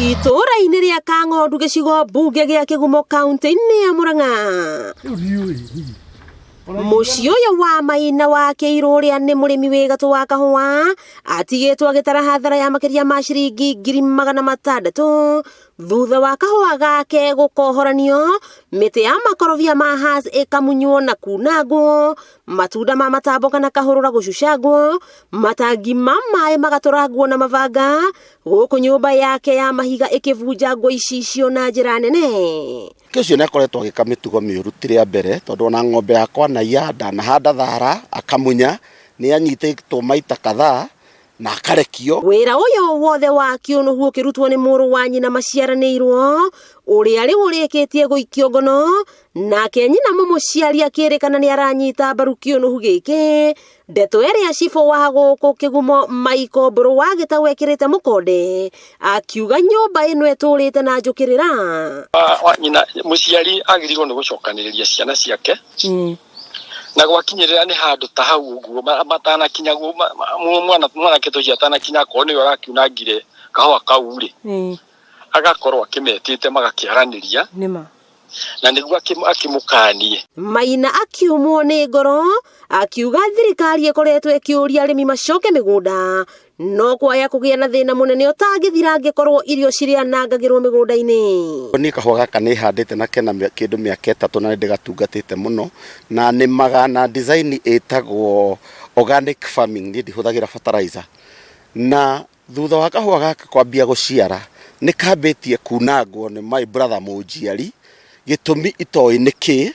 Itũũra-inĩ rĩa Kang'ondu gĩcigo mbunge gĩa Kĩgumo kaunti-inĩ ya Murang'a. Mũciĩ ũyũ wa Maina wa Kĩirũ ũrĩa nĩ mũrĩmi wĩ gatũ wa kahũa atigĩtwo agĩtara hathara ya makĩria ma ciringi 600,000 thutha wa kahũa gake gũkohoranio, mĩtĩ ya makorobia ma Hass ĩkamunywo na kunangwo, matunda ma matambo kana kahũrũra gũcucangwo, matangi ma maĩ magatũrangwo na mabanga, gũkũ nyũmba yake ya mahiga ĩkĩbunjangwo icicio na njĩra nene. Ke ũcio nĩ akoretwo agĩka mĩtugo mĩũru ti rĩa mbere tondũ ona ng'ombe yakwa anaiya ndanahanda thara akamunya, nĩ anyitĩtwo maita kadhaa na akarekio. Wĩra ũyũ wothe wa kĩũnũhu ũkĩrutwo nĩ mũrũ wa nyina maciaranĩirwo ũrĩa rĩu ũrĩkĩtie gũikio ngono, nake nyina mũmũciari akĩrĩkana nĩ aranyita mbaru kĩũnũhu gĩkĩ. Ndeto ĩrĩa cibũ wa gũkũ Kĩgumo Michael Mbũrũ wa Gĩtaũ ekĩrĩte mũkonde akiuga nyũmba ĩno ĩtũrĩte na njũkĩrĩra. Nyina mũciari agĩrĩirwo nĩ gũcokanĩrĩria ciana ciake na gwakinyĩrĩra nĩ handũ ta hau ũguo matanakinya mwana mwanake ũcio atanakinya akorwo nĩwe ũrakiunangire kahũa kau rĩ, agakorwo akĩmetĩte magakĩaranĩria Nĩma. na nĩguo akĩmũkanie. Maina akiumwo nĩ ngoro akiuga thirikari ĩkoretwo ĩkĩũria arĩmi macoke mĩgũnda no kwaya kũgĩa na thĩna mũnene ũtangĩthira angĩkorwo irio cirĩanangagĩrwo mĩgũnda-inĩ. Niĩ kahũa gaka nĩ handĩte na kena kĩndũ mĩaka 3 na nĩ ndĩgatungatĩte mũno na nĩmaga na design ĩtagwo organic farming, niĩ ndihũthagĩra fertilizer. Na thutha wa kahũa gaka kwambia gũciara nĩ kambĩtie kunangwo nĩ my brother mũnjiari, gĩtũmi itoĩ nĩ kĩ,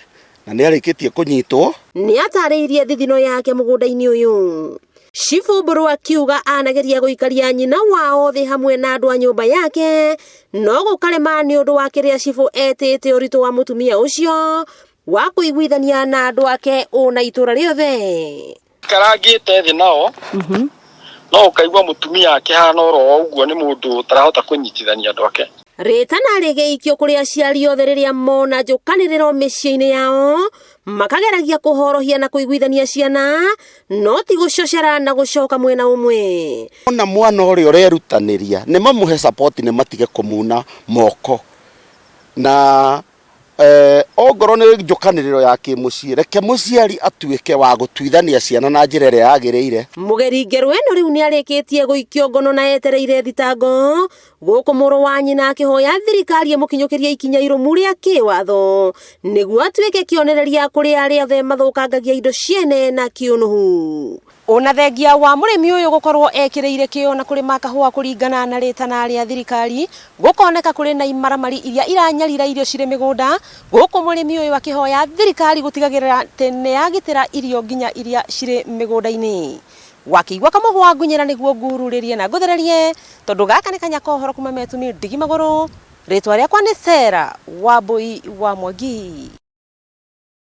na nĩ arĩkĩtie kũnyitwo. Nĩ atarĩirie thithino yake mũgũnda-inĩ ũyũ. Cibũ Mbũrũ akiuga anageria gũikaria nyina wao thĩ hamwe na andũ a nyũmba yake, no gũkarema nĩ ũndũ wa kĩrĩa cibũ etĩte ũritũ wa mũtumia ũcio wa kũiguithania na andũ ake ũna itũra rĩothe. Karangĩte thĩ nao, no ũkaigua mũtumia akĩhana oro ũguo nĩ mũndũ ũtarahota kũnyitithania andũ ake. Rĩtana rĩgĩikio kũrĩ aciari othe rĩrĩa mona njũkanĩrĩro mĩciĩ-inĩ yao, makageragia kũhorohia na kũiguithania ciana, no ti gũcocera na gũcoka mwena ũmwe. Ona mwana ũrĩa ũrerutanĩria nĩ mamũhe support, nĩ matige kũmuna moko. Na ongorwo nĩ njũkanĩrĩro ya kĩmũciĩ, reke mũciari atuĩke wa gũtuithania ciana na njĩra ĩrĩa yagĩrĩire. Mũgeri ngerũ ĩno rĩu nĩ arĩkĩtie gũikio ngono na etereire thitango, gũkũ mũrũ wa nyina akĩhoya thirikari ĩmũkinyũkĩrie ikinya irũmu rĩa kĩwatho nĩguo atuĩke kĩonereria kũrĩ arĩa othe mathũkangagia indo ciene na kĩũnũhu. Ona thengia wa mũrĩmi ũyũ gũkorwo ekĩrĩire kĩo na kũrĩma kahũa kũringana na rĩtana rĩa thirikari, gũkoneka kũrĩ na imaramari iria iranyarira irio cirĩ mĩgũnda, gũkũ mũrĩmi ũyũ akĩhoya thirikari gũtigagĩrĩra atĩ nĩ yagitĩra irio nginya iria cirĩ mĩgũnda-inĩ. Wakĩigua kamũhwa ngunyĩra nĩguo ngururĩrie na ngũthererie, tondũ gaka nĩ kanya ka ũhoro kuma Metumi ndigi magũrũ, rĩtwa rĩakwa nĩ Sarah Wambui wa Mwangi.